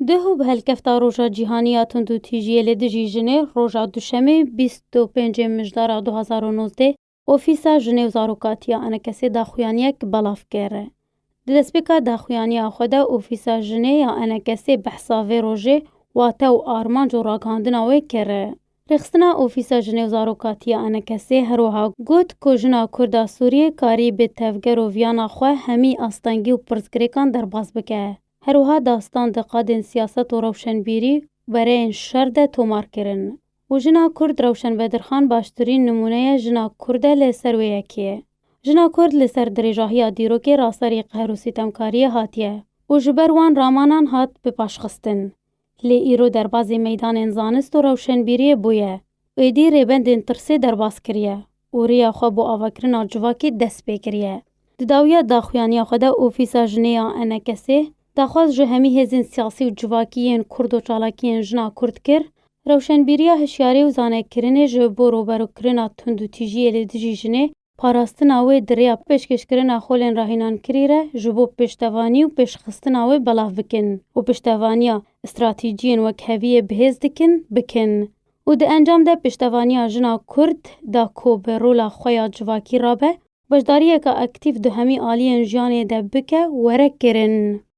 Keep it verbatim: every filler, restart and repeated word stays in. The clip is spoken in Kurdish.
Duh û bi helkefta Roja Cîhanî ya Tundûtîjiyê li dijî jinê, roja Duşemê bîst û pêncê Mijdara du hazar û nozdeh, Ofîsa Jinê û Zarokatiya ENKSê daxuyaniyek belav kir. Di destpêka daxuyaniya xwe de Ofîsa Jinê ya ENKSê behsa vê rojê, wate û armanc û ragihandina wê kir. Rêxistina Ofîsa Jinê û Zarokatiya ENKSê her wiha got ku jina Kurd a Sûriyê karî bi tevger û viyana xwe hemî astengî û pirsgirêkan derbas bike. Her wiha dastan di qadên siyaset û rewşenbîrî û bereyên şer de tomar kirin. Û jina Kurd Rewşen Bedirxan baştirîn nimûne ye jina Kurd e li ser wê yekê. Jina Kurd li ser dirêjahiya dîrokê raserî qehr û sîtemkariyê hatiye û ji ber wan ramanan hat bipaşxistin. Lê îro derbazî meydanên zanist û rewşenbîriyê bûye. Êdî rêbendên tirsê derbas kiriye û riya xwe bo avakirina civakî dest pê kiriye. Di dawiya daxuyaniya xwe de Ofîsa Jinê ya ENKSê daxwaz ji hemî hêzên siyasî û civakî yên Kurd û çalakiyên jina Kurd kir, rewşenbîriya hişyarî û zanekirinê ji bo rûberûkirina tundûtîjiyê li dijî jinê, parastina wê di rêya pêşkêşkirina xolên rahînankirî re ji bo pêştevanî û pêşxistina wê belav bikin û pêştevaniya stratejiyên wekheviyê bi hêz dikin, bikin. Û di encam de pêştevaniya jina Kurd da ku bi rola xwe ya civakî rabe, beşdariyeke aktîf di hemî aliyên jiyanê de bike, were kirin.